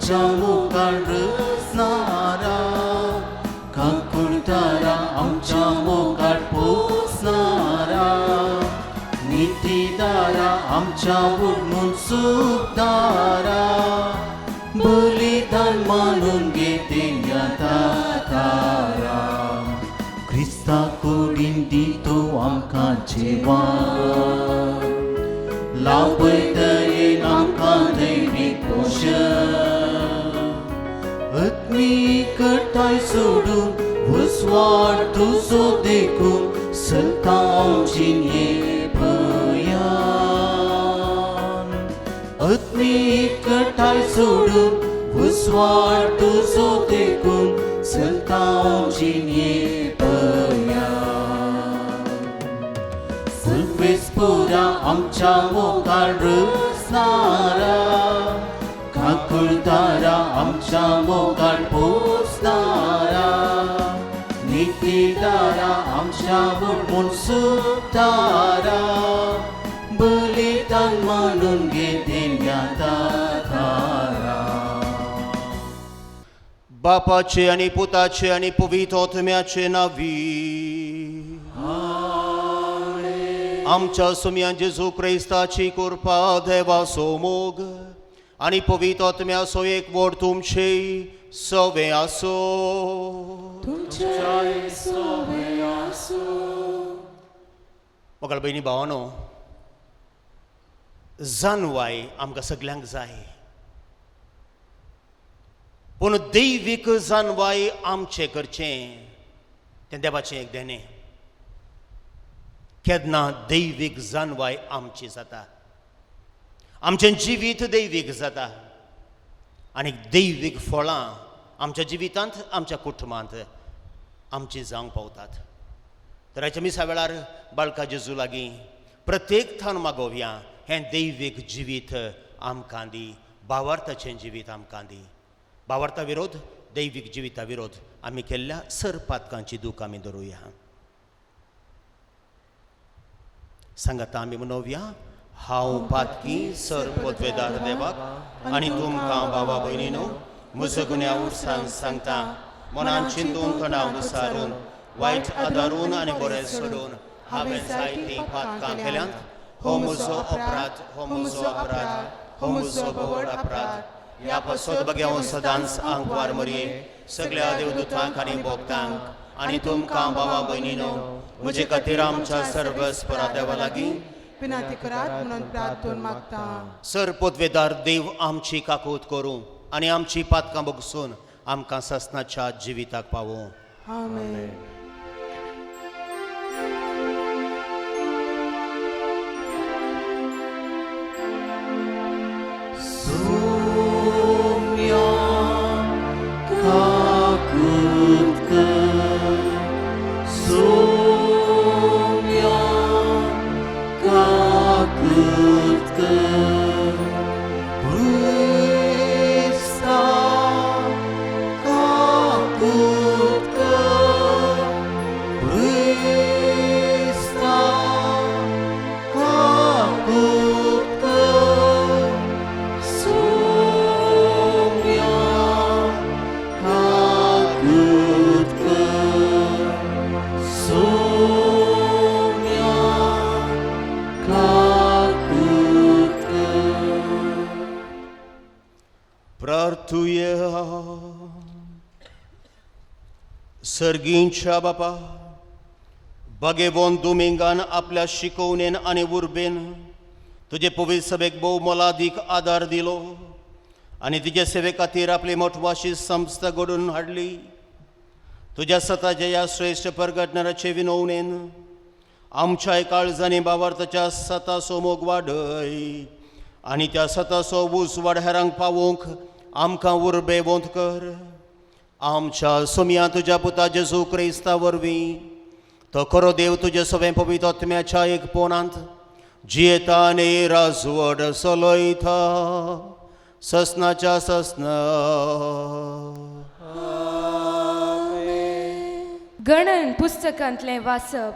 आमच्या मुखार रचणारा काकुळटारा आमच्या मुखार पोसणारा नितीदारा आमच्या उडमून सुखदारा बलिदान मानून घेतिल्ल्या तारा क्रिस्ता कुडीन दितो आमकां जेवण लाभयतयेन आमकां दैवीक पोशण आत्मीकताय सोडून वसवाट तुजो देखून चलता हांव जिणये भंयान आत्मीकताय सोडून वसवाट तुजो देखून चलता हांव जिणये भंयान पुरा आमच्या मुखार रचणारा काकुळटारा आमच्या मुखार पोसणारा नितीदारा आमच्या म्हूण सुतारा बलिदान मानून घेतिल्ल्या तारा. बापाचे आनी पुताचे आनी पवित्र आत्म्याचे नांवी. आमच्या सुम्या जेजू क्रिस्ताची कृपा, देवाचो मोग आनी पवित्र आत्म्याचो एकवट तुमचे सवे आसो. तुमच्याय सोवे आसूं. मोगाळ भयणी भावानो, जानवाय आमकां सगल्यांक जाय, पूण दैवीक जानवाय आमचें करचें तें देवाचें एक देणें. केन्ना दैवीक जानवाय आमची जाता, आमचें जिवीत दैवीक जाता आनी दैवीक फळां आमच्या जिवितांत, आमच्या कुटुंबांत आमची जावंक पावतात. तर आयच्या मिसा वेळार बाळका जेजू लागीं प्रत्येक थान मागोवया, हें दैवीक जिवीत आमकां दी, भावार्थाचें जिवीत आमकां दी. भावार्था विरोध, दैवीक जिविता विरोध आमी केल्ल्या सरपातकांची दूख आमी धरुया. सांगाता आमी म्हणोवया, हांव पातकी सर पदवेदार देवाक आनी तुमकां भावा भयणीनो म्हजो गुन्यांव उरसान सांगता, मनान चिंतून तणाव विसारून वायट आदारून आनी बरें सोडून हांवें जायतीं पातकां केल्यांत. हो म्हजो अपराध, हो म्हजो अपराध, हो म्हजो व्हड अपराध. ह्या पासत बग्याव सदांच आंकवार मरये, सगळ्या देवदूतांक आनी भोक्तांक आनी तुमकां भावा भयणीनो म्हजे खातीर आमच्या सर्वस्परा देवा लागीं विनंती करात म्हणून प्रार्थून मागता. सर पदवेदार देव आमची काकूत करूं आनी आमची पातकां बगसून आमकां ससनाच्या जिविताक पावोवं. आमेन. सोम्या काकूत कर, सोम्या काकूत कर, क्रिस्ता काकूत कर, क्रिस्ता काकूत कर, सोम्या काकूत कर, सोम्या काकूत कर. प्रार्थुया. सर्गींच्या बापा, बगेवोन दुमिंगान आपल्या शिकोवणेन आनी उर्बेन तुजे पवित्र सभेक भोव मोलादीक आदार दिलो आनी तुजे सेवे खातीर आपली मोटवाशी संस्था घडोवन हाडली. तुज्या सताच्या ह्या श्रेश्ठ परगटणाराचे विनवणेन आमच्याय काळजांनी भावार्थाच्या सताचो मोग वाडय आनी त्या सताचो उजवाड हेरांक पावोवंक आमकां उर्बेवंत कर. आमच्या सोमया तुज्या पुता जेजू क्रिस्ता वरवीं, तो खरो देव तुजे सवें पवित्र आत्म्याच्या एकपणांत जियेता आनी राजवट चलयता ससनाच्या ससना. गणन पुस्तकांतलें वाचप.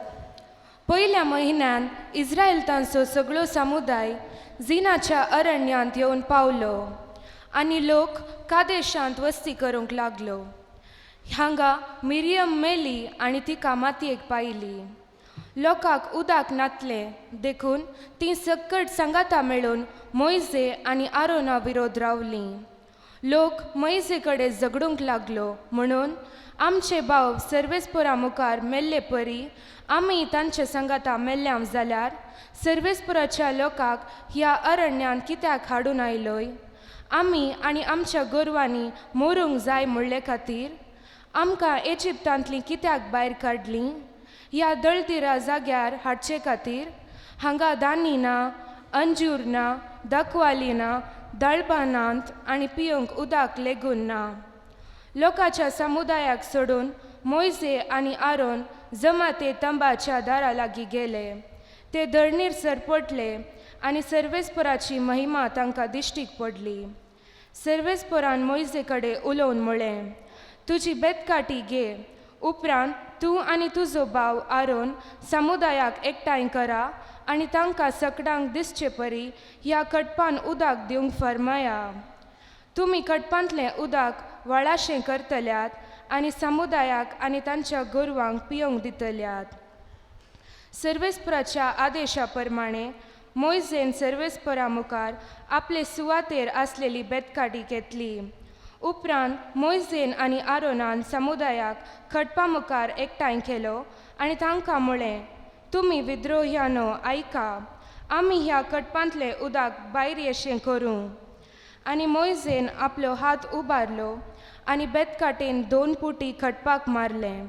पयल्या म्हयन्यान इस्रायलतांचो सगळो समुदाय जिनाच्या अरण्यांत येवन पावलो आनी लोक कादेशांत वस्ती करूंक लागलो. हांगा मिरियम मेली आनी तिका मातयेक पायली. लोकांक उदक नातलें देखून तीं सक्कट सांगाता मेळून मोयजे आनी आरोना विरोध रावलीं. लोक मोयजे कडेन झगडूंक लागलो म्हणून आमचे भाव सर्वेस्पोरा मुखार मेल्ले परी आमी तांचे सांगाता मेल्ल्याम जाल्यार सर्वेस्पोराच्या लोकांक ह्या अरण्यांत कित्याक हाडून आयलोय? आमी आनी आमच्या गोरवांनी मरूंक जाय म्हणले खातीर आमकां इजिप्तांतलीं कित्याक भायर काडलीं? ह्या दळदिरा जाग्यार हाडचे खातीर हांगा धान्य ना, अंजूर ना, दाखवाली ना, दळपां नात आनी पिवंक उदक लेगून ना. लोकांच्या समुदायाक सोडून मोयजे आनी आरोन जमाते तंबाच्या दारा लागीं गेले. ते धरणीर सरपटले आनी सर्वेस्पराची महिमा तांकां दिश्टीक पडली. सर्वेस्परान मोयजे कडेन उलोवन म्हळें, तुजी बेतकाठी घे, उपरांत तूं आनी तुजो भाव आरोन समुदायाक एकठांय करा आनी तांकां सकडांक दिसचे परी ह्या कटपान उदक दिवंक फर्माया. तुमी कटपांतलें उदक व्हाळाशें करतल्यात आनी समुदायाक आनी तांच्या गोरवांक पिवंक दितल्यात. सर्वेस्पराच्या आदेशा प्रमाणे मोयजेन सर्वेस्परा मुखार आपले सुवातेर आसलेली बेतकाठी घेतली. उपरांत मोयजेन आनी आरोनान समुदायाक खटपा मुखार एकठांय केलो आनी तांकां म्हळें, तुमी विद्रोह्यानो आयका, आमी ह्या कटपांतलें उदक भायर येशें करूं. आनी मोयजेन आपलो हात उबारलो आनी बेतकाटेन 2 पुटी खटपाक मारलें.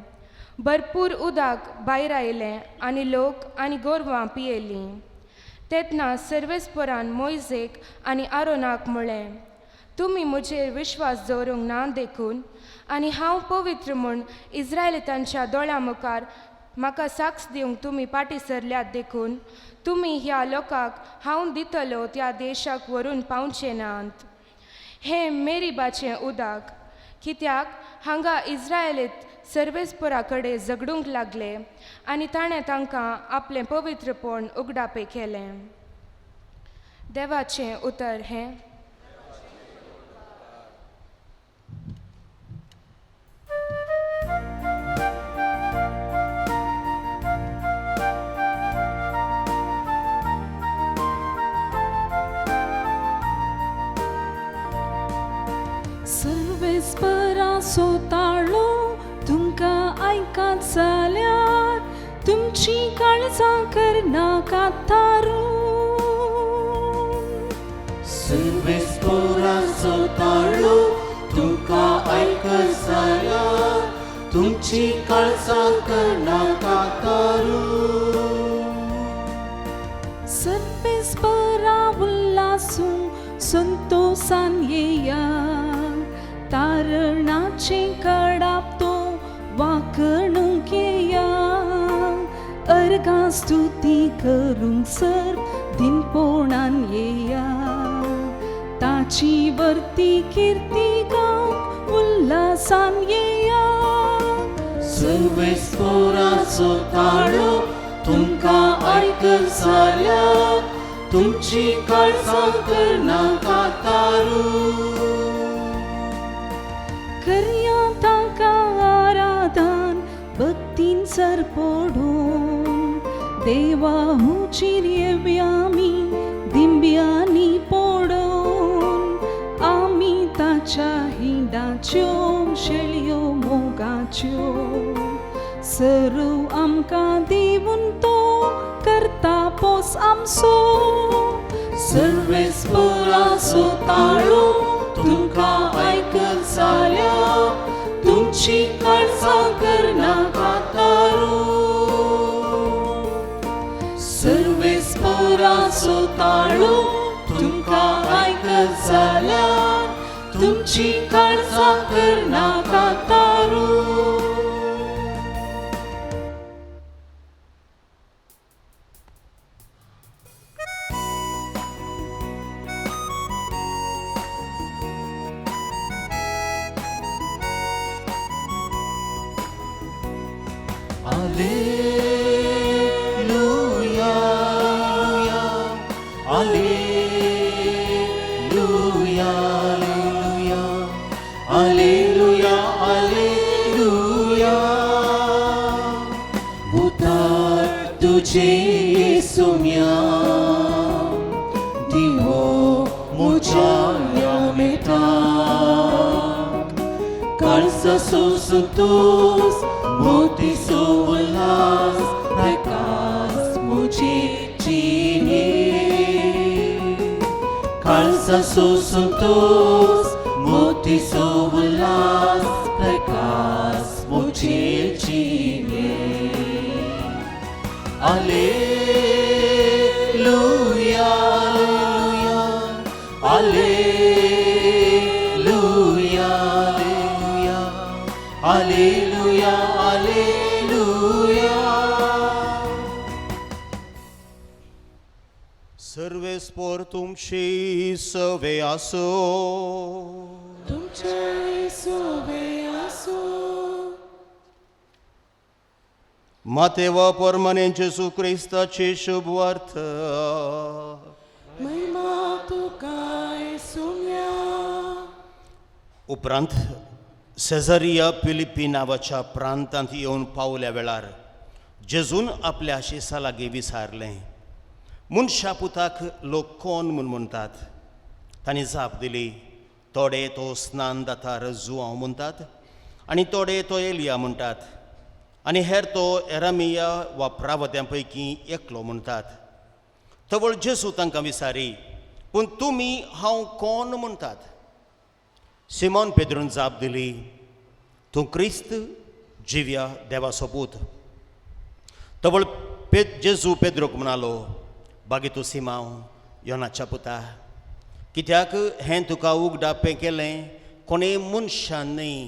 भरपूर उदक भायर आयलें आनी लोक आनी गोरवां पियेलीं. तेन्ना सर्वेस्परान मोयजेक आनी आरोनाक म्हळें, तुमी म्हजेर विश्वास दवरूंक ना देखून आनी हांव पवित्र म्हूण इस्रायलितांच्या दोळ्यां मुखार म्हाका साक्ष दिवंक तुमी फाटीं सरल्यात देखून तुमी ह्या लोकांक हांव दितलो त्या देशाक व्हरून पावचे नात. हें मेरीबाचें उदक, कित्याक हांगा इस्रायलीत सर्वेस्परा कडेन झगडूंक लागले आनी ताणें तांकां आपलें पवित्रपण उगडापें केलें. देवाचें उतर हें. सर्वेस्पराचो ताळो तुमकां आयकत जाल्यार तुमची काळजां करनाकात थारून. सर्वेस्पराचो ताळो तुमकां आयकत जाल्यार तुमची काळजां करनाकात थारून. सर्वेस्परा उल्हासूं संतोसान येया, तारणाचे कडाप तो वाकणूंक येया. अर्गां स्तुती करूंक सर दिनपोणान येया, ताची वर्ती किर्ती गावंक उल्हासान येया. सर्वेस्पराचो ताळो तुमकां आयकत जाल्यार तुमची काळजां करनाकात थारून. करया तांकां आराधन भक्तीन सरपडून, देवा हुचीर येवया आमी दिंब्यांनी पडून. आमी ताच्या हिंडाच्यो शेळयो मोगाच्यो, सरू आमकां दिवन तो करता पोस आमचो. सर्वेस्पराचो ताळो तुमकां आयकत जाल्यार तुमची काळजां करनाकात थारून. सर्वेस्पराचो ताळो तुमकां आयकत जाल्यार तुमची काळजां करनाकात थारून. Alleluia, Alleluia, येसुम्या दिवो मुज्या ह्या मेटाक काळसा संतोस मोती उल्हास प्रकाश मुझे जिणे काळसा संतोस मोती उल्हास प्रकाश मुझे जिणे. Alleluia, Alleluia, Alleluia, Alleluia, Alleluia. सर्वेस्पोर तुमची सवे आसो. तुमचे सुवे आसूं. मातेव परमने जेजू क्रिस्ताची शुभ वार्त. महिमा तुका येसुम्या. उपरांत सेझरिया फिलिप्पी नांवाच्या प्रांतांत येवन पावल्या वेळार जेजून आपल्या शिसा लागीं विचारलें, मनशा पुताक लोक कोण म्हूण म्हणटात? तांणी जाप दिली, थोडे तो स्नान दातार जुआंव म्हणटात आनी थोडे तो एलिया म्हणटात आनी हेर तो एरामिया वा प्रावत्यां पैकी एकलो म्हणटात. तवळ जेजू तांकां विचारी, पूण तुमी हांव कोण म्हणटात? सिमोन पेद्रून जाप दिली, तूं क्रिस्त, जिव्या देवाचो पूत. तवळ पे जेजू पेद्रोक म्हणालो, बागी तूं सिमांव, योनाच्या पुता, कित्याक हें तुका उगडापें केलें कोणें मनशान न्हय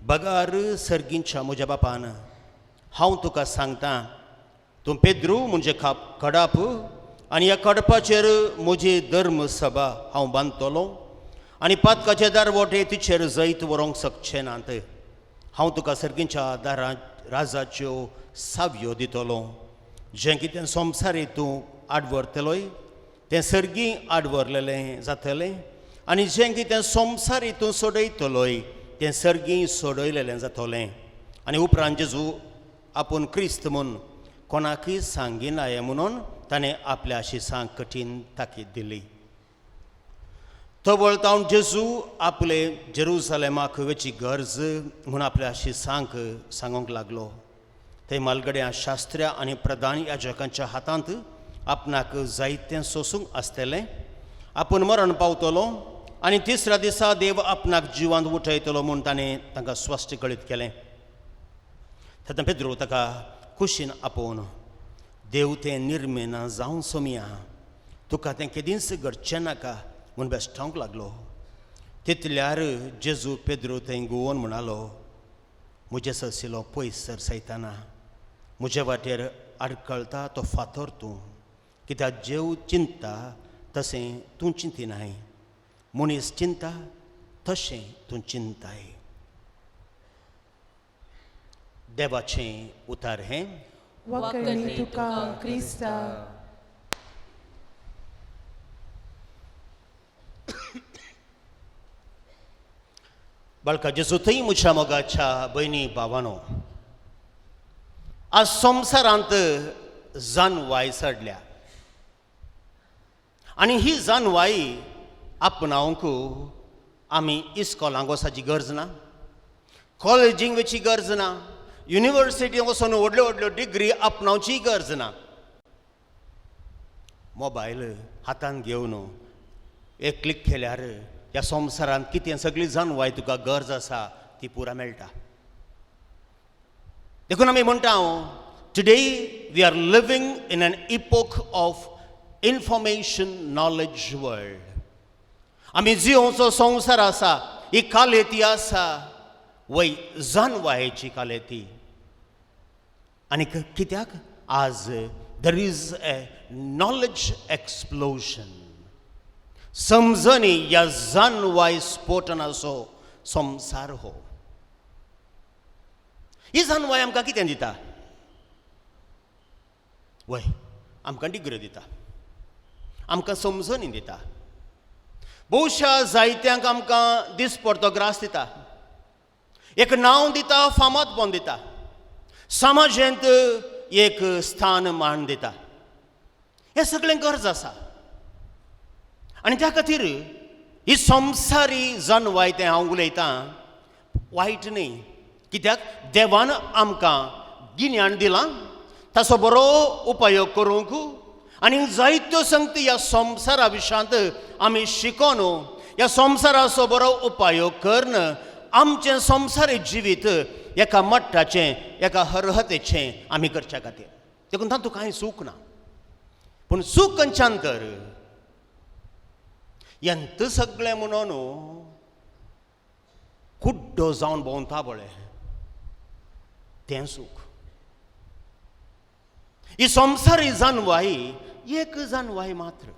बगार सर्गींच्या म्हज्या बापान. हांव तुका सांगता, तूं पेद्रू म्हणजे खाप कडाप आनी ह्या कडपाचेर म्हजी धर्म सभा हांव बांदतलो आनी पातकाचे दारवटे तिचेर जैत व्हरूंक शकचे नात. हांव तुका सर्गींच्या दारां राजाच्यो सावयो दितलो. जें कितें संवसारी तूं आडवरतलोय तें सर्गी आडवरलेलें जातलें आनी जें कितें संवसारी तूं सोडयतलोय तें सर्गी सोडयलेलें जातलें. आनी उपरांत जेजू आपूण क्रिस्त म्हूण कोणाकय सांगिनाये म्हणून ताणें आपल्या शिसांक कठीण ताकीद दिली. तवळ तावन जेजू आपले जेरुजलेमाक वची गरज म्हूण आपल्या शिसांक सांगूंक लागलो. थंय मालगड्या शास्त्र्या आनी प्रधान याजकांच्या हातांत आपणाक जायतें सोसूंक आसतलें, आपूण मरण पावतलो आनी तिसऱ्या दिसा देव आपणाक जिवांत उठयतलो म्हूण ताणें तांकां स्पश्ट कळीत केलें. तेन्ना पेद्रो ताका कुशीन आपोवन, देव तें निर्मेना जावं सोमया, तुका तें केदींच घडचें नाका म्हूण बेश्टावंक लागलो. तितल्यार जेजू पेद्रो थंय गोवन म्हणालो, म्हजे ससिलो पयस सर सैताना, म्हजे वाटेर आडकळता तो फातर तूं, कित्याक जेव चिंता तशें तूं चिंतिनाय, मनीस चिंता तशें तूं चिंताय. देवाचें उतार हें. वखणी तुका क्रिस्ता. बाळका जेजू थंय म्हज्या मोगाच्या भयणी भावानो, आज संवसारांत जानवाय चडल्या आनी ही जानवाय आपणावंक आमी इस्कॉलांक वचपाची गरज ना, कॉलेजींक वचची गरज ना, युनिवर्सिटींत वचून व्हडल्यो व्हडल्यो डिग्री आपणावची गरज ना. मोबायल हातांत घेवन एक क्लिक केल्यार ह्या संवसारांत कितें सगळी जानवाय तुका गरज आसा ती पुरा मेळटा. देखून आमी म्हणटा, today we are living in an epoch of information knowledge world. आमी जियोचो संवसार आसा, ही कालेती आसा वय जानवायेची कालेती. आनी कित्याक आज there is a knowledge explosion, समजणी ह्या जानवाय स्फोटनाचो संवसार हो. ही जानवाय आमकां कितें दिता? वय आमकां डिग्री दिता, आमकां समजणी दिता, बहुशा जायत्यांक आमकां दिसपडतो ग्रास दिता, एक नांव दिता, फामादपण दिता, समाजेंत एक स्थान मान दिता. हें सगळें गरज आसा. आनी त्या खातीर ही संवसारी जानवाय तें हांव उलयतां वायट न्हय, कित्याक देवान आमकां गिन्यान दिलां ताचो बरो उपयोग करूंक आनी जायत्यो संगती ह्या संवसारा विशयांत आमी शिकोन ह्या संवसाराचो बरो उपयोग करून आमचें संवसारी जिवीत एका मट्टाचें एका अर्हतेचें आमी करच्या खातीर. देखून तातूंत कांय चूक ना, पूण चूक खंयच्यान तर यंत सगळें म्हणून कुड्डो जावन भोंवता पळय तें चूक. ही संवसारी जानवाय एक जानवाय मात्र.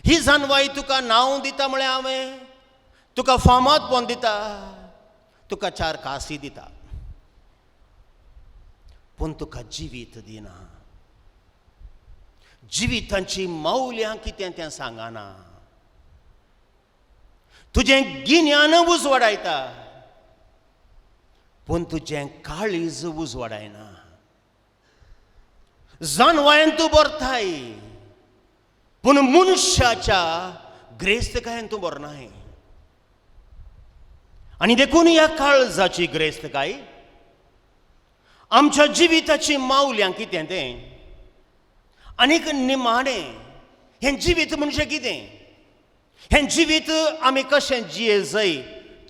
ही जानवाय तुका नांव दिता म्हळ्यार हांवें तुका फामाद पण दिता, तुका चार कासी दिता, पूण तुका जिवीत दिना. जिवितांची मौल्यां कितें तें सांगना, तुजें गिन्यान उजवाडायता पूण तुजें काळीज उजवाडायना. जानवायन तूं भरताय पूण मनशाच्या ग्रेस्तकायेन तूं भरनाय. आनी देखून ह्या काळजाची ग्रेस्तकाय आमच्या जिविताची मावल्यां कितें तें आनीक निमाणें हें जिवीत म्हणजे कितें, हें जिवीत आमी कशें जिये जाय.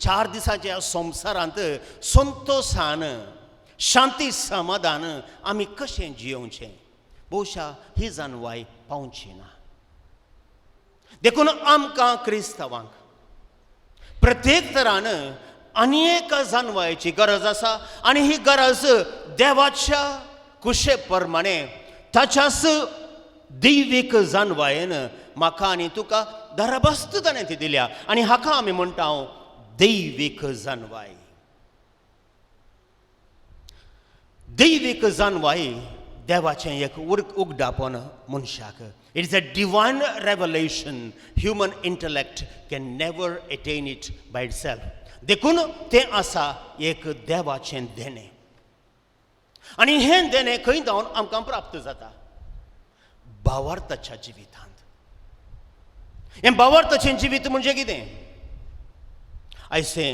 चार दिसाच्या संवसारांत संतोशान शांती समाधान आमी कशें जियोवचें बहुशा ही जानवाय पावची ना. देखून आमकां क्रिस्तांवांक प्रत्येक तरान आनी एका जानवायेची गरज आसा आनी ही गरज देवाच्या कुशे प्रमाणे ताच्याच दैवीक जानवायेन म्हाका आनी तुका दरबस्त ताणें ती दिल्या आनी हाका आमी म्हणटा हांव दैवीक जानवाय. दैवीक जानवाय देवाचें एक उगडापण मनशाक. It is a divine revelation. Human intellect can never attain it by itself. देखून तें आसा एक देवाचें देणें आनी हें देणें खंय जावन आमकां प्राप्त जाता भावार्थाच्या जिवितांत. हें भावार्थाचें जिवीत म्हणजे कितें? आयसें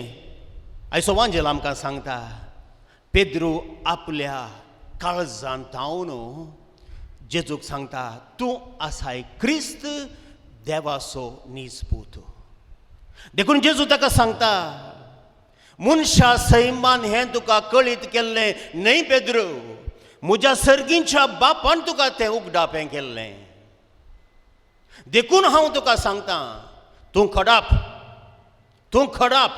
आयचो वांजेल आमकां सांगता पेद्रू आपल्या काळजान धांवन जेजूक सांगता तूं आसाय क्रिस्त देवाचो नीज पूत. देखून जेजू ताका सांगता मनशा सैमान हें तुका कळीत केल्लें न्हय पेद्रू, म्हज्या सर्गींच्या बापान तुका तें उगडापें केल्लें. देखून हांव तुका सांगता तूं खडाप, तूं खडाप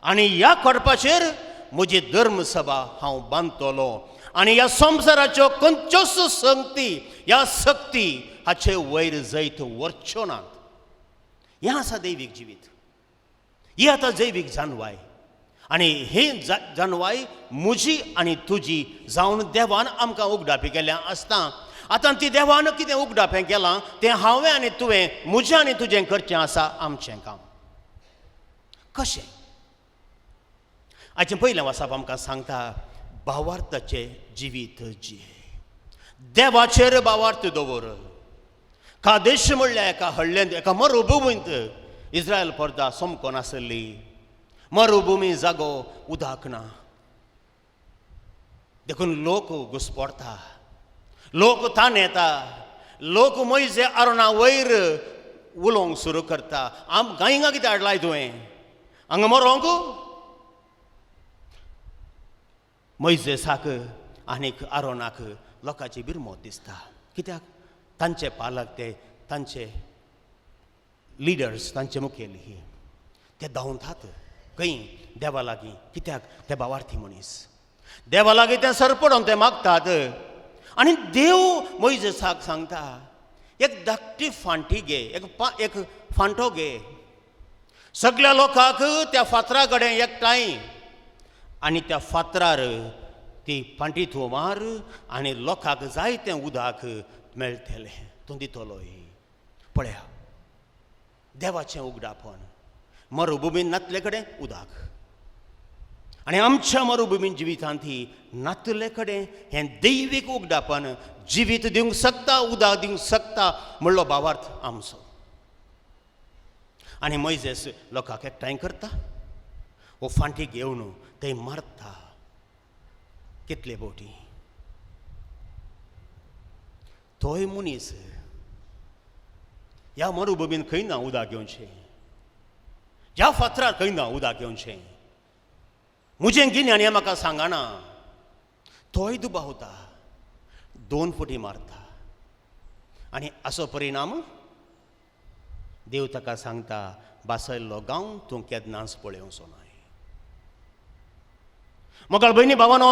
आनी ह्या खडपाचेर म्हजी धर्मसभा हांव बांदतलो आनी ह्या संवसाराच्यो खंयच्योच संगती ह्या शक्ती हाचे वयर जैत व्हरच्यो नात. हें आसा दैवीक जिवीत, ही आतां जैवीक जानवाय आनी ही जानवाय म्हजी आनी तुजी जावन देवान आमकां उगडापी केल्या आसता. आतां ती देवान कितें उगडापें केलां तें हांवें आनी तुवें म्हजें आनी तुजें करचें आसा आमचें काम. कशें? आयचें पयलें वासाप आमकां सांगता भावार्थाचें जिवीत जिये, देवाचेर भावार्थ दवर. कादेश म्हणल्यार एका हळ्ळेंत एका मरुभुमींत इस्रायल पर्दा सोमकोन आसली. मरुभुमी जागो उदक ना, देखून लोक घुसपडटा, लोक ताण येता, लोक मोयजे आरोणा वयर उलोवंक सुरू करता आमकां हिंगा कितें हाडलाय तुवें हांगा मरोंक. मोयजेसाक आनीक आरोनाक लोकांची बिरमोत दिसता, कित्याक तांचे पालक ते तांचे लिडर्स तांचे मुखेली ते धांवतात खंय देवा लागीं, कित्याक ते भावार्थी मनीस देवा लागीं ते सरपडोन ते मागतात. आनी देव मोयजेसाक सांगता एक धाकटी फांटी घे, एक फांटो घे, सगळ्या लोकांक त्या फातरा कडेन एकठांय आनी त्या फातरार ती फांटी तूं मार आनी लोकांक जाय तें उदक मेळटलें तूं दितलोय. पळया देवाचें उगडापण, मरुभुमीन नातले कडेन उदक, आनी आमच्या मरुभुमी जिवितांत ही नातले कडेन हें दैवीक उगडापण जिवीत दिवंक शकता, उदक दिवंक शकता म्हणलो भावार्थ आमचो. आनी मोयजेस लोकांक एकठांय करता, हो फांटी घेवन थंय मारता कितले बोटी. तोय मनीस ह्या मरुभुमीन खंय ना उदक घेवचें, ह्या फातरार खंय ना उदक घेवचें, म्हजें गिन्यान हें म्हाका सांगना. तोय दुबावता, 2 फुटी मारता आनी असो परिणाम देव ताका सांगता, बासयल्लो गांव तूं केन्नाच पळोवचो नाय. मोगाळ भयणी भावानो,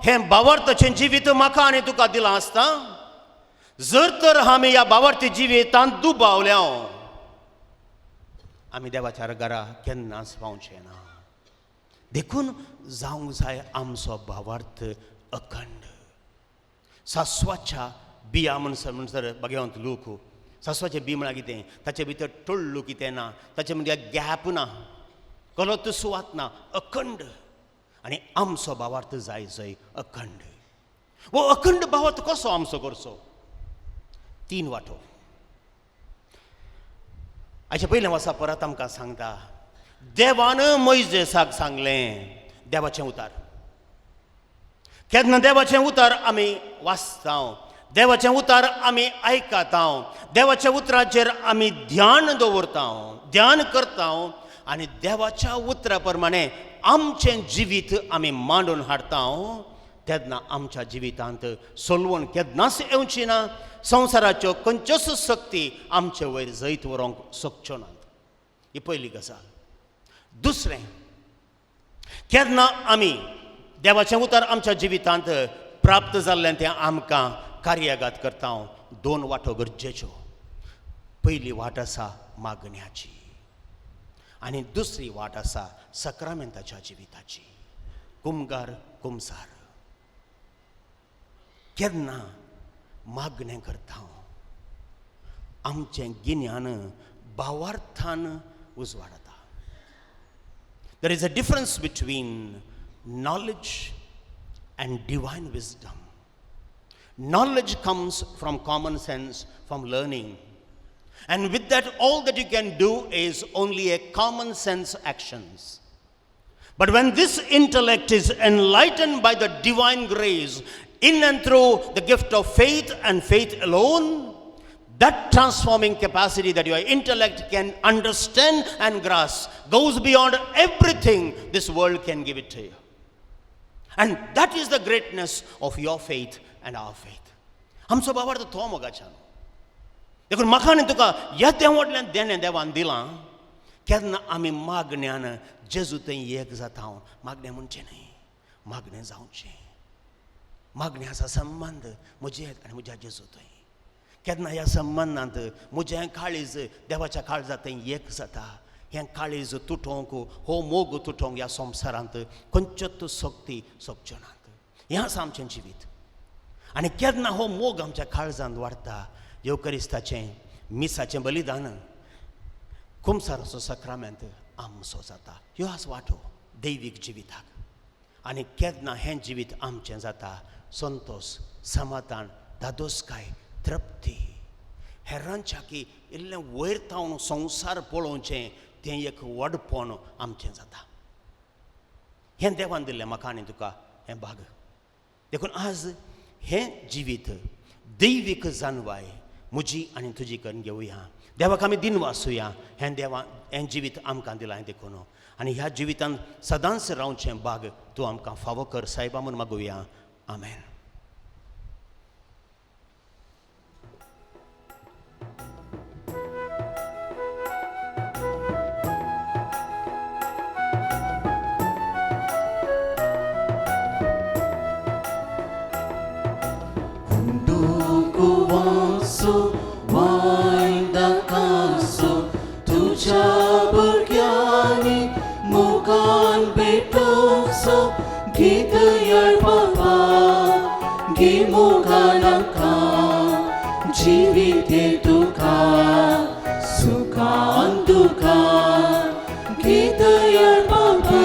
हें भावार्थाचें जिवीत म्हाका आनी तुका दिलां आसता. जर तर आमी ह्या भावार्थी जिवितांत दुबावल्या, आमी देवाच्या घरा केन्नाच पावचे ना. देखून जावंक जाय आमचो भावार्थ अखंड. सासवाच्या बिया म्हणसर म्हणसर बगेवंत लोक, सासवाचें बी म्हळ्यार कितें, ताचे भितर टोळ्ळू कितें ना, ताचे मदीं गॅप ना, गलत सुवात ना, अखंड. आनी आमचो भावार्थ जाय जय अखंड. हो अखंड भावार्थ कसो आमचो करचो? 3 वांटो. हाचे पयलें वर्सा परत आमकां सांगता, देवान मोयजेसाक सांगलें देवाचें उतार. केन्ना देवाचें उतार आमी वाचता, देवाचें उतार आमी आयकता, देवाच्या उतराचेर आमी ध्यान दवरता, ध्यान करता आनी देवाच्या उतरा प्रमाणे आमचें जिवीत आमी मांडून हाडटा, तेन्ना आमच्या जिवितांत सोलवण केन्नाच येवची ना, संवसाराच्यो खंयच्योच शक्ती आमचे वयर जैत व्हरूंक शकच्यो नात. ही पयली गजाल. दुसरें, केन्ना आमी देवाचें उतर आमच्या जिवितांत प्राप्त जाल्लें तें आमकां कार्यागात करता, 2 वाटो गरजेच्यो. पयली वाट आसा मागण्याची आनी दुसरी वाट आसा सक्रामेंताच्या जिविताची. कुमगार कुमसार. केन्ना मागणें करता, आमचें गिन्यान भावार्थान उजवाडता. There is a difference between knowledge and divine wisdom. Knowledge comes from common sense, from learning. And with that, all that you can do is only a common sense actions. But when this intellect is enlightened by the divine grace, in and through the gift of faith and faith alone, that transforming capacity that your intellect can understand and grasp goes beyond everything this world can give it to you. And that is the greatness of your faith and our faith. आमचो भावार्थ तो मोगाच्यान. देखून म्हाका आनी तुका ह्या देवांतल्यान देणें देवान दिलां. केन्ना आमी मागण्यान जेजू थंय एक जाता. मागणें म्हणचें न्हय, मागणें जावचें. मागण्याचो संबंद म्हजे आनी म्हज्या जेजू थंय. केन्ना ह्या संबंदांत म्हजें काळीज देवाच्या काळजा थंय एक जाता. हें काळीज तुटोवंक, हो मोग तुटोवंक ह्या संवसारांत खंयच्योच शक्ती शकच्यो नात. हें आसा आमचें जिवीत. आनी केन्ना हो मोग आमच्या काळजांत वाडटा, येवकरिस्ताचें मिसाचें बलिदान, कुमसाराचो सक्रामेंत आमचो जाता. ह्यो आसा वांटो दैवीक जिविताक. आनी केन्ना हें जिवीत आमचें जाता, संतोश, समाधान, धादोसकाय, तृप्ती. हेरांच्या की इल्लें वयर तावन संवसार पळोवचें तें एक व्हडपण आमचें जाता. हें देवान दिल्लें म्हाका आनी तुका हें भाग. देखून आज हें जिवीत दैवीक जानवाय म्हजी आनी तुजी करून घेवया. देवाक आमी दिनवासुया हें देवा हें जिवीत आमकां दिलां देखून. आनी ह्या जिवितान सदांच रावचें भाग तूं आमकां फावो कर सायबा म्हूण मागुया. आमेन. जीविते तुका सुखान दुखान गीत बाबा.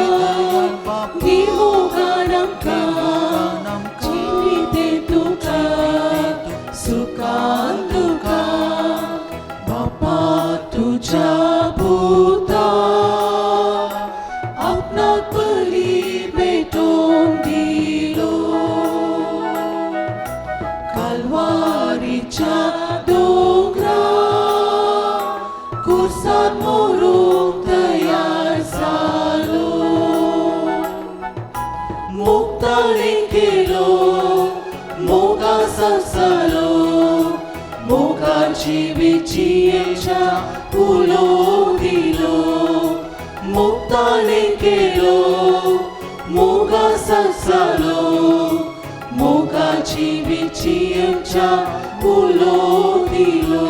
मोगाची विचियेच्या उलो दिलो मुक्ताने केलो मोगा सालो मोगाची विचियेच्या उलो दिलो.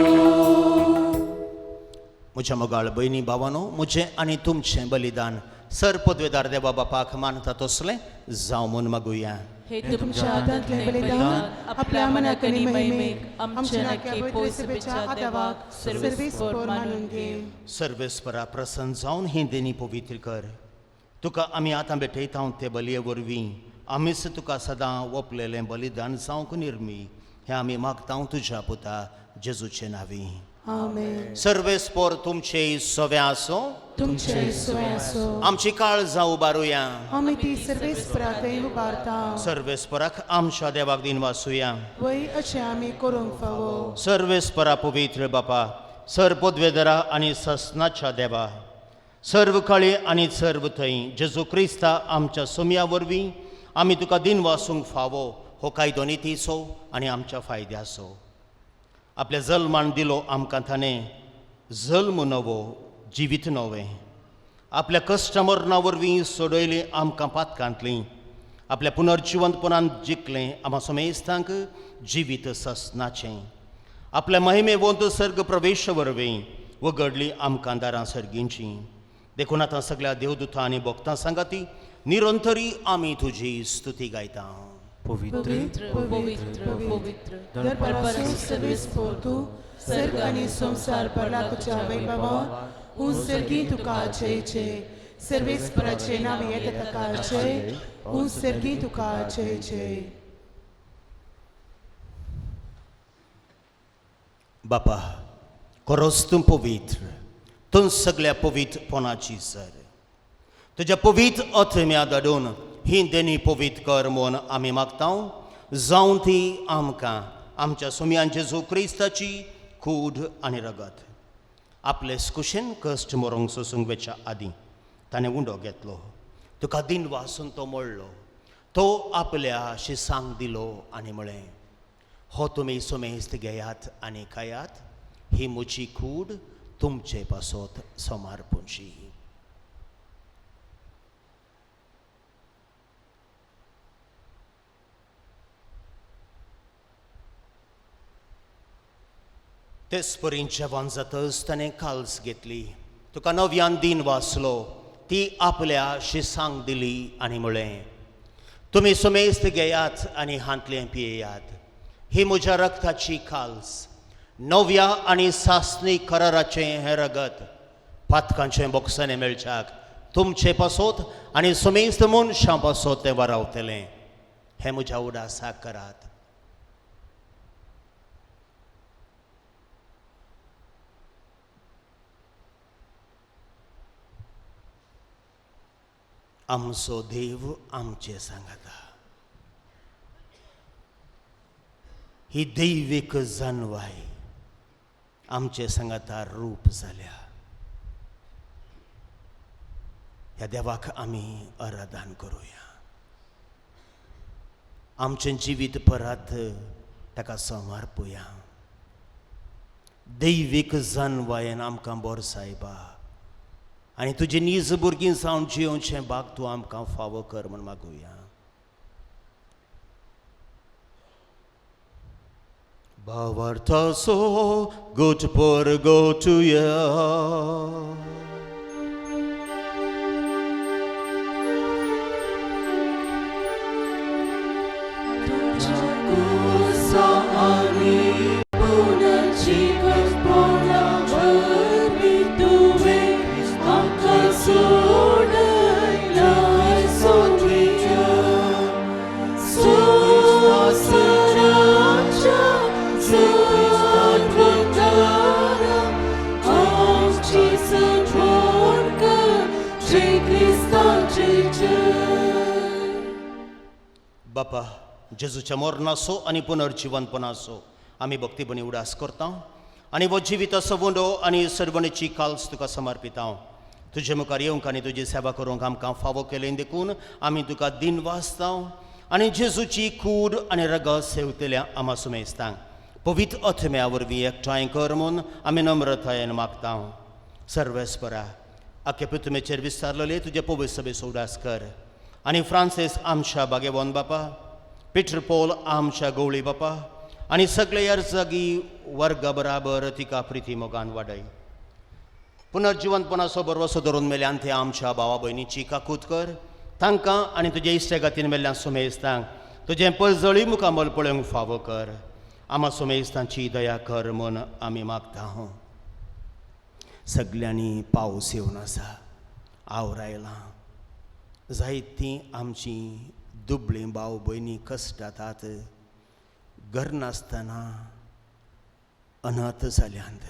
म्हज्या मोगाळ भयणी भावानो, म्हजें आनी तुमचें बलिदान सर पदवेदार देवा बापाक मानता तसलें जावं म्हूण मागुया. हे तुमच्या हातांतलें बलिदान आपल्या मनाक आनी महिमेक आमच्या नाक्या पवित्र सभेच्या आदावाक सर्वेस्पर मानून घे. सर्वेस्परा प्रसन्न जावन ही देणी पवित्र कर. तुका आमी आतां भेटयता ते बलये वरवीं आमीच तुका सदां ओपलेलें बलिदान जावंक निर्मी हें आमी मागता तुज्या पुता जेजूचे नांवी. आमेन. सर्वेस्पर तुमचे सवे आसूं. तुमचे सोय आसूं. आमची काळजां उबारुया. आमी ती सर्वेस्परा थंय उबारता. सर्वेस्पराक आमच्या देवाक दिन वासुया. वय अशें आमी करूंक फावो. सर्वेस्परा पवित्र बापा, सर पदवेदरा आनी ससनाच्या देवा, सर्व काळी आनी सर्व थंय जेजू क्रिस्ता आमच्या सोम्या वरवीं आमी तुका दिन वासूंक फावो हो कायदो नितीचो आनी आमच्या फायद्याचो. आपल्या जल्मान दिलो आमकां ताणें जल्म नवो जिवीत नवें. आपल्या कश्ट मरणा वरवीं सोडयलीं आमकां पातकांतलीं. आपल्या पुनर्जिवंतपणान जिखलें आमा समेस्तांक जिवीत ससनाचें. आपल्या महिमेवंत सर्ग प्रवेश वरवीं वगडली आमकां दारां सर्गींचीं. देखून आतां सगळ्या देवदूतां आनी भक्तां सांगाती निरंतरी आमी तुजी स्तुती गायता. पवित्र पवित्र पवित्र दरबारासून सर्वेस्पर तूं सर्ग आनी संवसार भरला तुज्या वैभवान. हूं सर्गी तुका जय जय. सर्वेस्पराचें नांव येता ताका जय. हूं सर्गी तुका जय जय. बापा, खरोच तूं पवित्र, तूं सगळ्या पवित्रपणाची सर. तुज्या पवित्र आत्म्या धाडून ही देणी पवित्र कर म्हूण आमी मागता. जावं ती आमकां आमच्या सोम्यान जेजू क्रिस्ताची कूड आनी रगत. आपले कुशेन कश्ट मरोंक सोसूंक वेच्या आदीं ताणें उंडो घेतलो, तुका दिन वासून तो मोडलो, तो आपल्या शिसांक दिलो आनी म्हळें, हो तुमी सोमेस्त घेयात आनी खायात, ही म्हजी कूड तुमचे पासत समर्पणची. तेच परी जेवण जातच ताणें काल्स घेतली, तुका नव्यान दिन वाचलो, ती आपल्या शिसांक दिली आनी म्हळें, तुमी सुमेस्त घेयात आनी हांतलें पियेयात, ही म्हज्या रक्ताची काल्स, नव्या आनी सासणी कराराचें हें रगत पातकांचें बोक्सांनी मेळच्याक तुमचे पासत आनी सुमेस्त मनशां पासत तें वारावतलें. हें म्हज्या उडासाक करात. आमचो देव आमचे सांगाता. ही दैवीक जानवाय आमचे सांगाता रूप जाल्या. ह्या देवाक आमी आराधन करुया. आमचें जिवीत परत ताका समर्पुया. दैवीक जानवायेन आमकां बरो सायबा आनी तुजी नीज भुरगीं जावन जियोवचें भाग तूं आमकां फावो कर म्हूण मागुया. भावार्थाचो गोट पर गोटुया. बापा, जेजूच्या मरणाचो आनी पुनर्जिवनपणाचो आमी भक्तीपणी उडास करता आनी हो जिविताचो वंडो आनी सर्वणेची काल्स तुका समर्पिता. तुजे मुखार येवंक आनी तुजी सेवा करूंक आमकां फावो केलें देखून आमी तुका दिन वाचता आनी जेजूची कूड आनी रगत सेवतल्या आमा सुमेस्तांक पवित्र आत्म्या वरवीं एकठांय कर म्हूण आमी नम्रतायेन मागता. सर्वेस्परा आख्खे पृथ्वीचेर विस्तारलेले तुजे पवित्र सभेचो उडास कर आनी फ्रांसीस आमच्या बागेवन बापा, पिटर पोल आमच्या गवळी बापा आनी सगळे अर्जगी वर्गा बराबर तिका प्रिती मोगान वाडय. पुनर्जिवंतपणाचो बरवसो धरून मेल्यान ते आमच्या भावा भयणीची काकूत कर. तांकां आनी तुजे इश्टे गातीन मेल्ल्या सुमेस्तांक तुजें पळजळी मुखामल पळोवंक फावो कर. आमा सुमेस्तांची दया कर म्हूण आमी मागता. सगल्यांनी पावस येवन आसा, आवर आयलां. जायतीं आमचीं दुबळीं भाव भयणी कश्टातात, घर नासतना अनाथ जाल्यांत.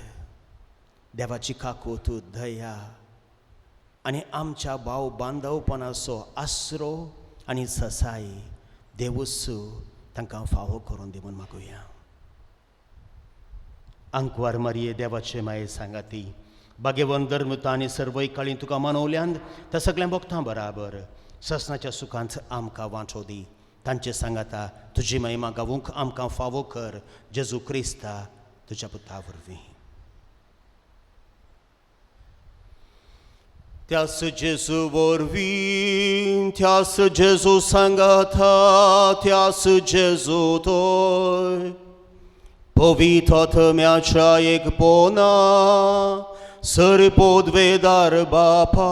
देवाची काकूत, दया आनी आमच्या भाव बांदवपणाचो आसरो आनी ससाय देवूच तांकां फावो करून दी म्हूण मागुया. आंकवार मारये देवाचे माये सांगाती बागेवन धर्मता आनी सर्वय काळी तुका मनवल्यान त्या सगळ्या भक्तां बराबर ससनाच्या सुखांत आमकां वांटो दी. तांचे सांगाता तुजी महिमा गावूंक आमकां फावो कर. जेजू क्रिस्ता तुज्या पुता वरवीं. त्यास जेजू वरवीं, त्यास जेजू सांगाता, त्यास जेजू तोय पवित्र आत्म्याच्या एकपणा सर पदवेदार बापा,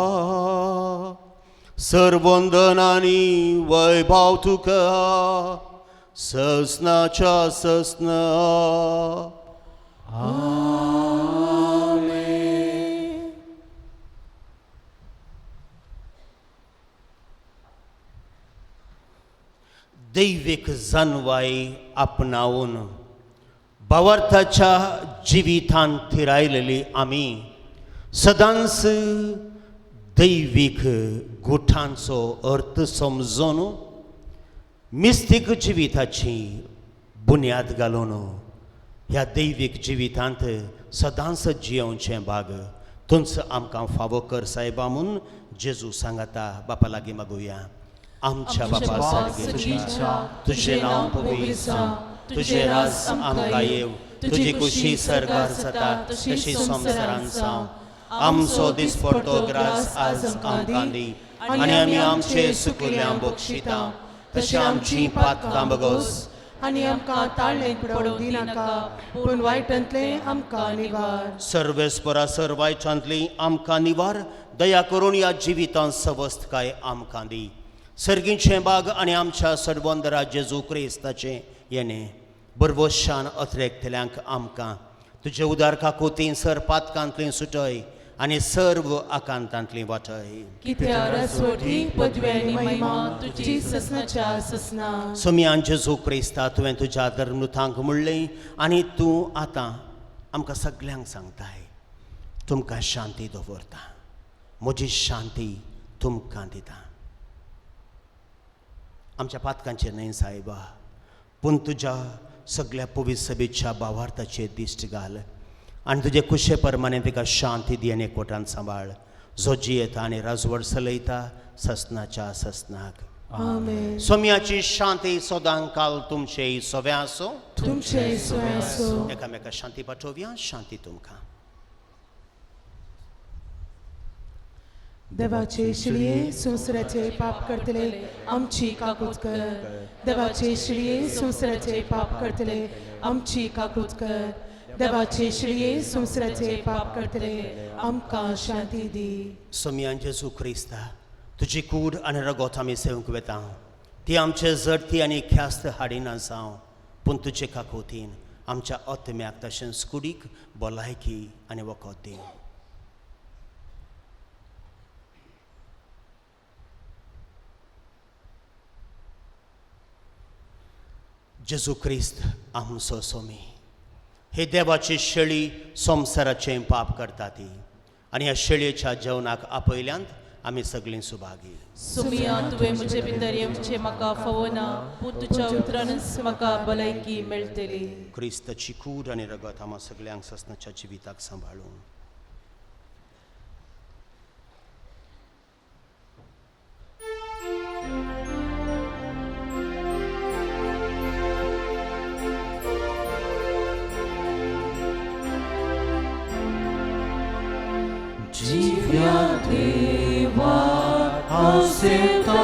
सर्वंदन आनी वैभव तुका ससनाच्या ससना. दैवीक जानवाय आपणावन भावार्थाच्या जिवितान थिरायलेली आमी सदांच दैवीक गुठांचो अर्थ समजून मिस्तीक जिविताची बुन्याद घालून ह्या दैवीक जिवितांत सदांच जियोवचें भाग तुमचो आमकां फावो कर सायबा म्हूण जेजू सांगाता बापा लागीं मागुया. आमच्या बापा सारकें तुजें नांव पवित्र जावं, तुजें राज आमकां येवं, तुजी कुशी सरकार जाता तशी संवसारांत जावं. आमचो दिसपडतो ग्रास आज आमकां दी आनी आमी आमचे सुकुल्या बक्षिता तशें आमची पातकां बगोस आनी आमकां ताळें पडोवंक दिनाका, पूण वायटांतलें आमकां निवार. सर्वेस्परा सर्वायचांतली आमकां निवार. दया करून ह्या जिवितांत सवस्तकाय आमकां दी. सर्गीचें बाग आनी आमच्या सर्वंदरा जेजू क्रिस्ताचें येणें बरवशान अत्रेकतल्यांक आमकां तुजे उदार काकुतीन सर पातकांतली सुटय आनी सर्व आकांतांतली वाटय. सोमयान जेजू क्रिस्ता तुवें तुज्या धर्मदूतांक म्हणलें आनी तूं आतां आमकां सगल्यांक सांगताय, तुमकां शांती दवरता, म्हजी शांती तुमकां दिता. आमच्या पातकांचेर न्हय सायबा, पूण तुज्या सगल्या पवित्र सभेच्या भावार्थाचेर दिश्ट घाल आनी तुजे कुशे प्रमाणे तिका शांती दी आनी एकवटान सांबाळ, जो जियेता आनी राजवट चलयता ससनाच्या ससनाक. सोम्याची शांती सदां काल तुमचे सव्या आसूं, तुमचे सव्या आसूं. एकामेका शांती पाठोवया. शांती तुमकां. देवाचे शिळये संवसाराचे पाप करतले आमची काकूत कर. देवाचे शिळये संवसाराचे पाप करतले आमची काकूत कर. देवाचे शिळये संवसाराचे पाप करतले आमकां शांती दी. सोमयान जेजू क्रिस्ता तुजी कूड आनी रगत आमी सेवंक वेता, ती आमचे जडती आनी ख्यास्त हाडिना जावं, पूण तुजे काकुतीन आमच्या आत्म्याक तशेंच कुडीक भलायकी आनी वखद दी. जेजू क्रिस्त आमचो सोमी हे देवाची शेळी संवसाराचें पाप करता ती आनी ह्या शेळयेच्या जेवणाक आपयल्यांत आमी सगळीं सुभागी. सुमिया तुवें म्हजे भितर येवचें म्हाका फावना, पूण तुज्या उतरानच म्हाका भलायकी मेळटली. क्रिस्ताची कूड आनी रगत आमा सगल्यांक ससनाच्या जिविताक सांबाळून. जिव्या देवा हांव सेवता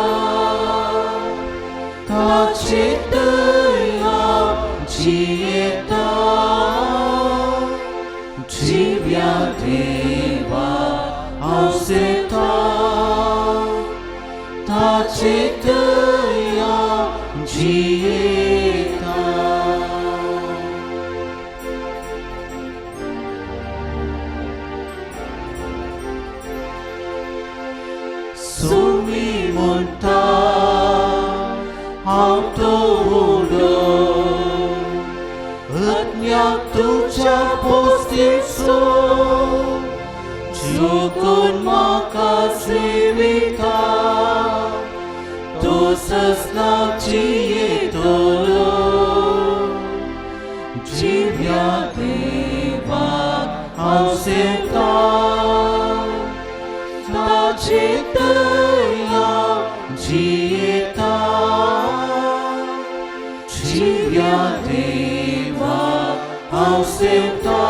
ताचे हांव जियेता जिव्या देवा हांव सेवता ताचे हांव जियेता. सुमी म्हणटा हांव तो उडो अज्ञाक तुज्या पोस्तीचो चुकून म्हाका सेविता तो ससनाक जियेतलो. जिव्या देवाक हांव सेवता ताचे हांव जियेता. जिव्या देवाक हांव सेवता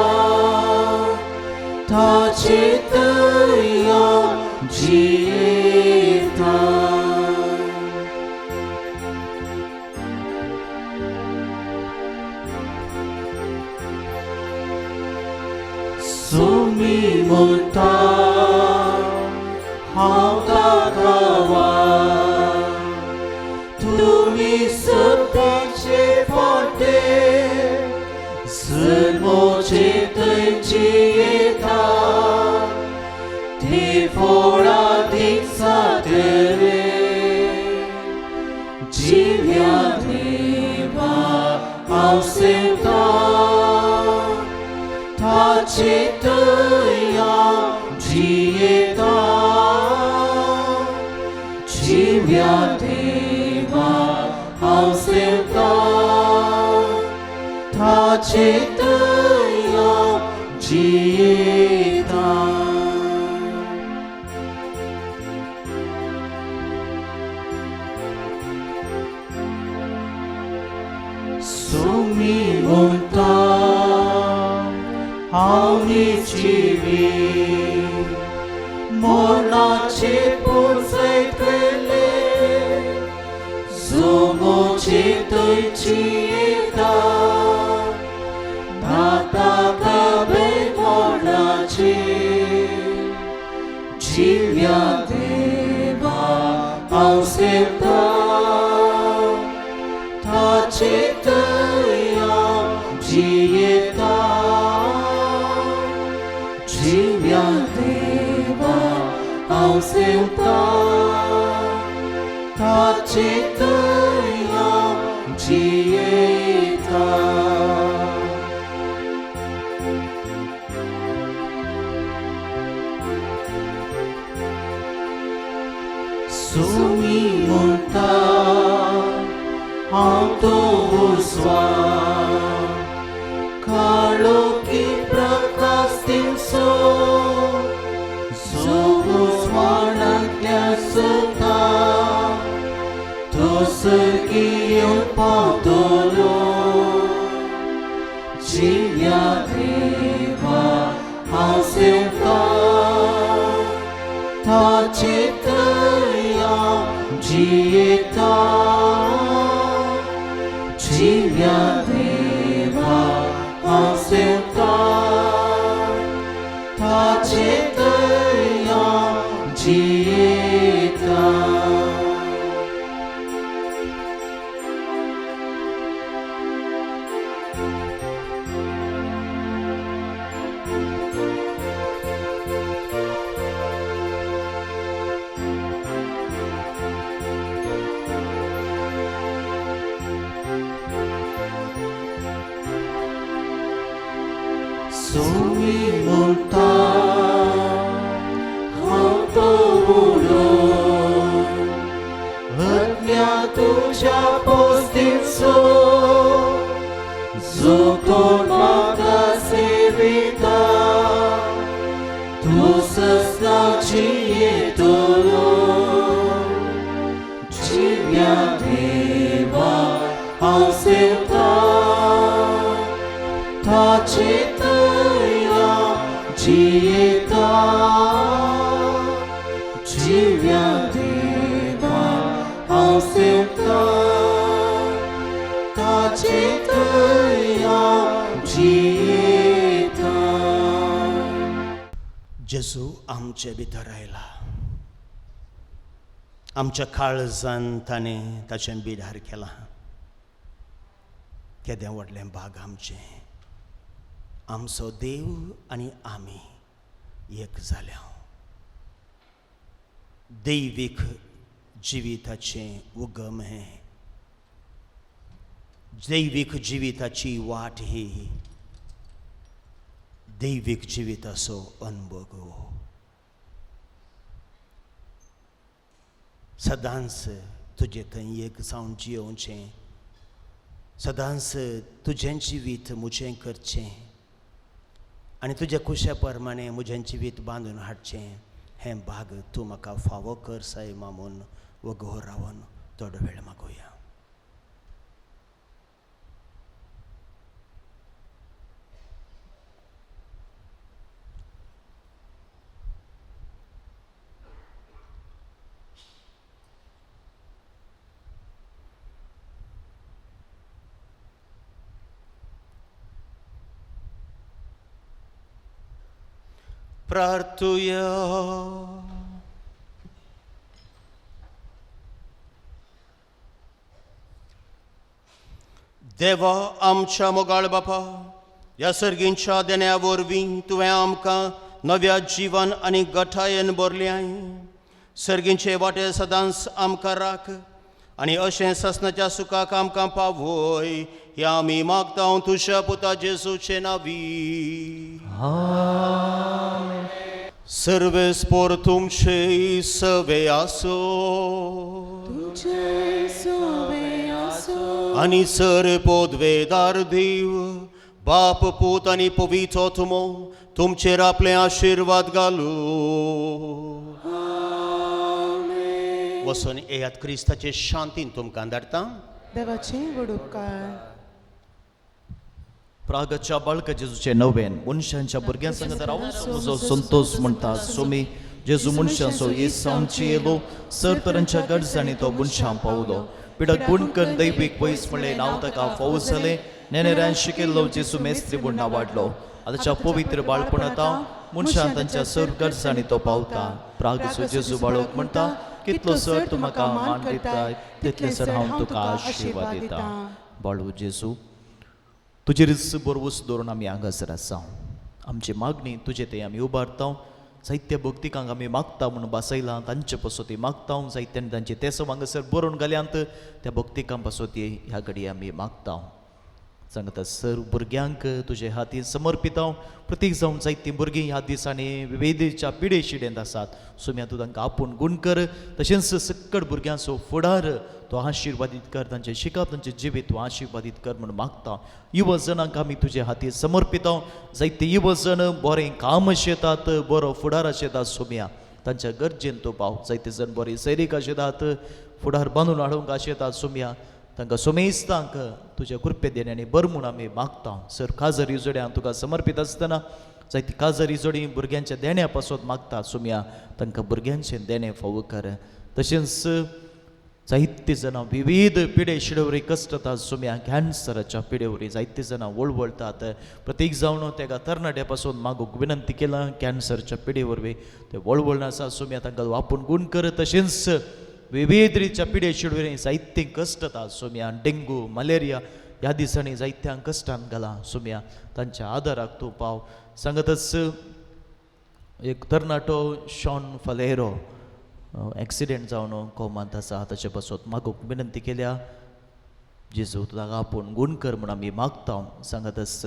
ताचे हांव जियेता. सुमी म्हणटा हांव ताका तुमी सत्याचे फाटे जल्मोचे थंय जियेता ती फोळादीक जातले. जिव्या देवा हांव सेवता ताचे हांव जियेता. जिव्या देवा हांव सेवता ताचे हांव जियेता. सुमी म्हणटा हांव निजिवी मरणाचे पुरसयतले जोमोचे थंय जियेता दाता खबर मरणाचे. जिव्या देवा हांव सेवता ताचे हांव जियेता. जिव्या देवा हांव सेवता ताचे हांव जियेता. सुमी म्हणटा हांव तो उजवा काळोखी प्रकाश दिवचो जो उजवाडांतल्या चलता तो सर्गी येवन पावतलो. जिव्या देवा हांव सेवता ताचे हांव जियेता. जिव्या देवा हांव सेवता ताचे हांव जियेता. सुमी म्हणटा हांव तो उडो अज्ञा तुज्या पोस्तीचो जो कोण म्हाका सेविता तूं ससनाक जियेतलो. जिव्या देवा हांव सेवता ताचे हांव जियेता. जिव्या देवा हांव सेवता ताचे थंय हांव जियेता. जेजू आमचे भितर आयला, आमच्या काळजान ताणें ताचें बिडार केलां. केदें व्हडलें भाग आमचें, आमचो देव आनी आमी एक जाल्या. दैवीक जिविताचें उगम हें, दैवीक जिविताची वाट ही, दैवीक जिविताचो अनुभव हो. सदांच तुजें थंय एक जावन जियोवचें, सदांच तुजें जिवीत म्हजें करचें आनी तुज्या कुशा प्रमाणें म्हजें जिवीत बांदून हाडचें हें भाग तूं म्हाका फावो कर सायबा म्हूण वगो रावन थोडो वेळ मागोया. प्रार्थुया. देवा आमच्या मोगाळ बापा, ह्या सर्गींच्या देण्या वरवीं तुवें आमकां नव्या जिवन आनी गठायेन भरल्याय. सर्गींचे वाटे सदांच आमकां राख आनी अशें ससनाच्या सुखाक आमकां पावय ह्या आमी मागता तुज्या पुता जेजूचे नावी. सर्वेस्पोर तुमचे सवे आसो तुझे सोवे आसो आनी सर पोदवेदार देव बाप पूत आनी पवित्र तुमो तुमचेर आपले आशिर्वाद घालू. वचून येयात, क्रिस्ताचे शांतीन तुमकां धाडटा. देवाचे व्हड उपकार. प्रागच्या बाळका जेजूचे नवेन मनशांच्या भुरग्यां संगत रावन म्हजो संतोष म्हणटा. सोमी जेजू मनशांचो येस आमची येलो, सर तरांच्या गरजांनी तो मनशां पावलो. पिडक गुणकन दैवीक वयस म्हणलें नांव ताका फावो जालें. नेनेऱ्यान शिकिल्लो जेजू मेस्त्री म्हूण नांवाडलो. आतांच्या पवित्र बाळपणांत मनशान तांच्या सर गरजांनी तो पावता. प्रागचो जेजू बाळक म्हणटा, कितलो सर तूं म्हाका मान दिता तितले सर हांव तुका आशिर्वाद दिता. बाळू जेजू, तुजेरच बरवस दवरून आमी हांगासर आसा. आमची मागणी तुजे थंय आमी उबारता. जायत्या भक्तिकांक आमी मागता म्हणून बसयलां, तांचे पासत ती मागता. जायत्यान तांचे तेसो हांगासर बरोवन घाल्यांत, त्या भक्तिकां पासत ती ह्या घडये आमी मागता. सांगता सर भुरग्यांक तुजे हातीन समर्पिता. प्रतीक जावन जायतीं भुरगीं ह्या दिसांनी विविधच्या पिडे शिडेंत आसात. सोम्या तूं तांकां आपूण गूण कर, तशेंच सक्कड भुरग्यांचो फुडार तूं आशिर्वादीत कर, तांचें शिकप तांचें जिवीत तूं आशिर्वादीत कर म्हूण मागता. युवा जणांक आमी तुजे हातीन समर्पिता. जायते युवा जण बरें काम शेतात, बरो फुडार आशेतात. सोम्या तांच्या गरजेन तूं पाव. जायते जण बरे सैरीक आशेतात, फुडार बांदून हाडूंक आशेतात. सोम्या तांकां सोमेस्तांक तुज्या कृपे देण्यानी बर म्हूण आमी मागता. सर काजरी जोड्यां तुका समर्पीत आसतना जायती काजरी जोडी भुरग्यांच्या देण्या पासत मागता. सोम्या तांकां भुरग्यांचें देणें फावो कर. तशेंच जायते जाणां विविध पिडे शिडवरी कश्टतात. सोम्या कॅन्सराच्या पिडेवरी जायते जाणां वळवळतात. प्रत्येक जावन तेका तरणाट्या पासून मागूंक विनंती केला, कॅन्सरच्या पिडे वरवीं ते वळवळण आसा. सोम्या तांकां आपूण गूण कर. तशेंच विविध रितीच्या पिडे शिडवरी जायते कश्टतात. सोम्या डेंगू मलेरिया ह्या दिसांनी जायत्यांक कश्टान घाला. सोम्या तांच्या आदाराक तूं पाव. सांगतच एक तरणाटो शॉन फलेरो एक्सिडेंट जावन कोमांत आसा, ताचे पासत मागूंक विनंती केल्या. जेजू तुका आपूण गूण कर म्हूण आमी मागता. सांगतच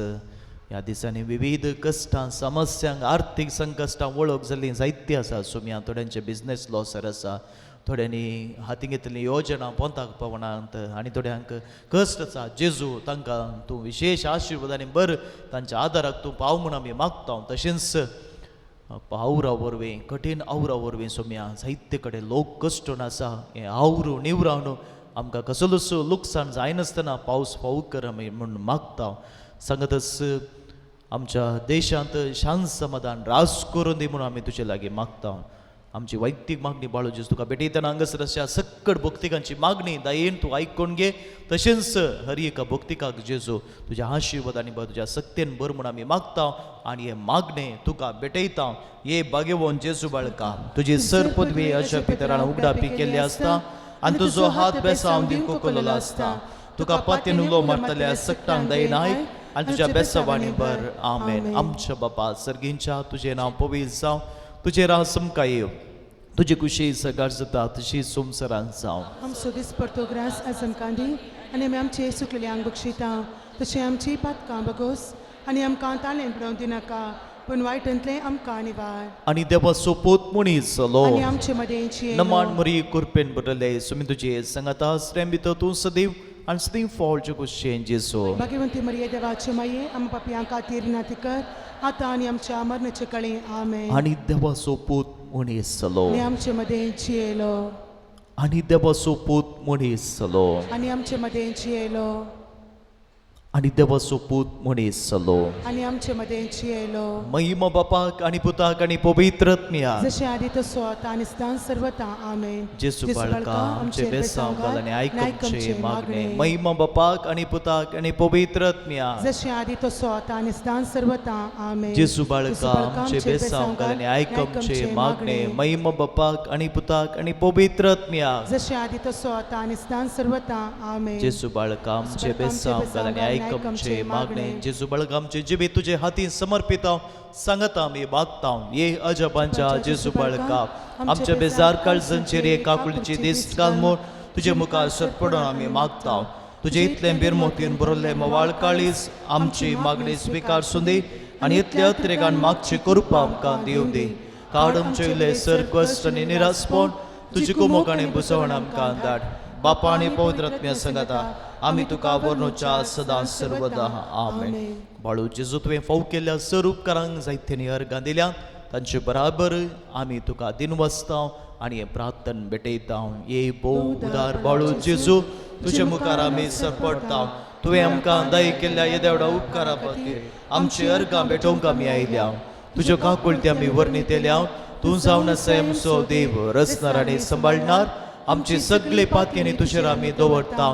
ह्या दिसांनी विविध कश्टां समस्यांक आर्थीक संकश्टां वळख जाल्लीं जायतीं आसा. सोम्या थोड्यांचे बिजनेस लॉसर आसा, थोड्यांनी हाती घेतली योजना पोंताक पावनात आनी थोड्यांक कश्ट आसा. जेजू तांकां तूं विशेश आशिर्वाद आनी बर तांच्या आदाराक तूं पाव म्हूण आमी मागता. तशेंच आवरा वरवीं कठीण आवरा वरवीं सोम्या जायते कडेन लोक कश्टून आसा. हें आवरू निवरावन आमकां कसलोच लुकसाण जायनासतना पावस फावो कर आमी म्हूण मागता. सांगतच आमच्या देशांत शांत समाधान रास करून दी म्हणून आमी तुजे लागीं मागता. आमची वैयक्तीक मागणी बाळू जेजू तुका भेटयतना हांगासर अशा सक्कड भक्तिकांची मागणी दयेन तूं आयकून घे. तशेंच हर एका भक्तिकाक जेजू तुज्या आशिर्वाद आनी तुज्या सक्तेन भर म्हूण आमी मागता आनी हे मागणे तुका भेटयता. हे भाग्यवंत जेजू बाळका, तुजी सर पदवी अशा पितरान उगडापी केल्ली आसता आनी तुजो हात बेसांव दिवंक कोल्लो आसता. तुका पातयेन उलो मारतल्या सक्टांक दयेन आयक आनी तुज्या बेसावाणी भर. आमेन. आमच्या बापा सर्गींच्या, तुजें नांव पवित्र जावं, तुजें राज समकाय येवं, तुजी कुशी सगार जाता तशी संवसारांत जावं. आमचो दिसपडतो ग्रास आज आमकां दी आनी आमी आमचे सुकलेल्यांक बक्षिता तशें आमची पातकां बगोस आनी आमकां ताळें पडोवंक दिनाका, पूण वायटांतलें आमकां निवार. आनी देवाचो पूत मनीस जालो आनी आमचे मदें जियेलो. नमान मरी कुरपेन बरले सुमी तुजे संगता श्रेम भितर तूं सदैव आनी सदैव फावचे कुशेन जेजू. भाग्यवंती मरिये देवाचे माये, आमकां पापयां खातीर नाती कर आतां आनी आमच्या मरणाचे कळे. आमेन. आनी देवाचो पूत मनीस जालो आनी आमचे मदें जियेलो. आनी देवाचो पूत मनीस जालो आनी आमचे मदें जियेलो. आनी देवाचो पूत मनीस जालो आनी आमचे मदें जियेलो. महिमा बापाक आनी पुताक आनी पवित्र आत्म्याक, जशें आदी तसो आतां आनी सदांच सर्वता. आमेन. जेजू बाळका, आमचे बेसांव घाल आनी आयक आमचे मागणे. महिमा बापाक आनी पुताक आनी पवित्र आत्म्याक, जशें आदी तसो आतां आनी सदांच सर्वता. आमेन. जेजू बाळका, आमचे बेसांव घाल आनी आयक आमचे मागणे. महिमा बापाक आनी पुताक आनी पवित्र आत्म्याक, जशें आदी तसो आतां आनी सदांच सर्वता. आमेन. जेजू बाळका, आमचे बेसांव घाल आनी आयक आमचे मागणे. जेजू बाळका, आमचे जिबे तुजे हातीन समर्पिता सांगता आमी मागता. ये अजबांच्या जेजू बाळका, आमच्या बेजार काळजांचेर एक काकुळीची दिश्ट घाल म्हूण तुजे मुखार सरपडून आमी मागता. तुजे इतलें बिरमोतीन भरलें मोवाळ काळीज आमची मागणी स्विकार सुंदी आनी इतल्या अत्रेगान मागची करपा आमकां दिवं दी. काड आमचे इल्ले सर कश्ट आनी निरासपण तुजी कुमोक आनी बुजवण आमकां धाड. बापा आनी पवित्र आत्म्या संगता आमी तुका वर्णोच्या सदां सर्वदा. आमेन. बाळू जेजू, तुवें फाव केल्ल्या सर उपकारांक जायते अर्गां दिल्या तांचे बराबर आमी तुका दिनवासता आनी हें प्रार्थन भेटयता. ये भोव उदार बाळू जेजू, तुजे मुखार आमी सरपडटा. तुवें आमकां दय केल्ल्या येद्या व्हडा उपकारा खातीर आमची अर्गां भेटोवंक आमी आयल्या. तुज्यो काकुळटी आमी वर्णितल्या. तूं जावन आसा आमचो देव, रचणार आनी सांबाळणार. आमची सगळे पातयेनी तुजेर आमी दवरता.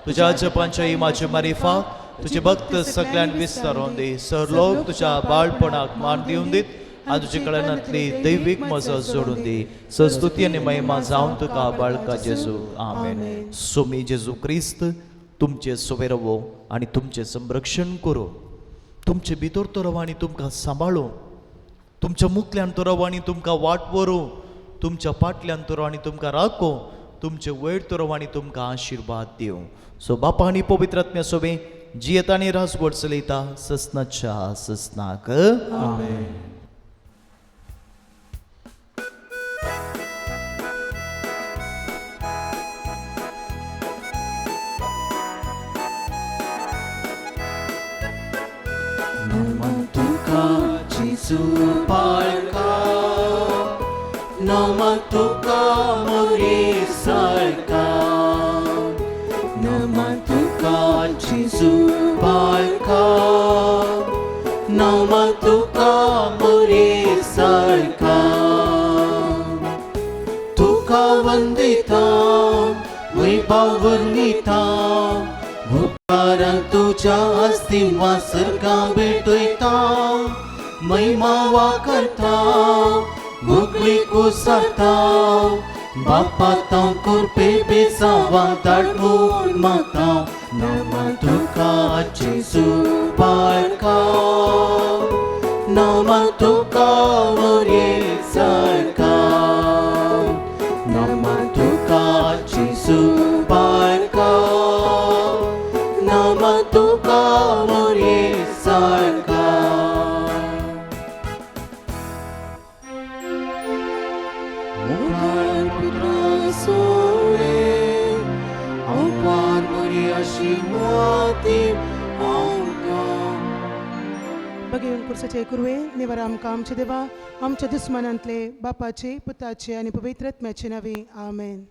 तुज्या जपांच्या इमाचे मारिफा तुजे भक्त सगळ्यांक विस्तारोवन दी. सर लोक तुज्या बाळपणाक मान दिवन दीत आनी तुजे कळनांतली दैवीक मजा जोडून दी. संस्तुती आनी महिमा जावन तुका बाळका जेजू. आमेन. सोमी जेजू क्रिस्त तुमचे सोबेरवो आनी तुमचें संरक्षण करूं. तुमचे भितर तो रवो आनी तुमकां सांबाळूं. तुमच्या मुखल्यान तो रवो आनी तुमकां वाट व्हरूं. तुमच्या फाटल्यान तो रवो आनी तुमकां राखूं. तुमचे वयर तो रवो आनी तुमकां आशिर्वाद दिवं. सो बापा आनी पवित्र आत्म्या सोबे जियेता आनी राजवट चलयता ससनाच्या ससनाक. आमेन. नमन तुका जेजू बाळका, नमन तुका मोरे सारका, नमन तुका जेजू बाळका, नमन तुका मोरे सारका. तुका वंदिता वैभव वर्णिता, उपकारां तुज्या अस्तित्वा सर्गां भेटयता, महिमा वा करता मुगली कुसारता, बापा तांव कुरपे बेसावा धाड म्हूण मागता. नमन तुका जेजू बाळका, नमन तुका मोरे सारका, नमन तुका जेजू बाळका, नमन तुका मोरे सारका. मुखार पुत्रा सोरे अवपार मोरी आशिर्वादी आमकां. भगेवन कुर्साचे कुरवे निवार आमकां आमचे देवा आमच्या दुस्मनांतले बापाचे पुताचे आनी पवित्र आत्म्याचे नांवे. आमेन.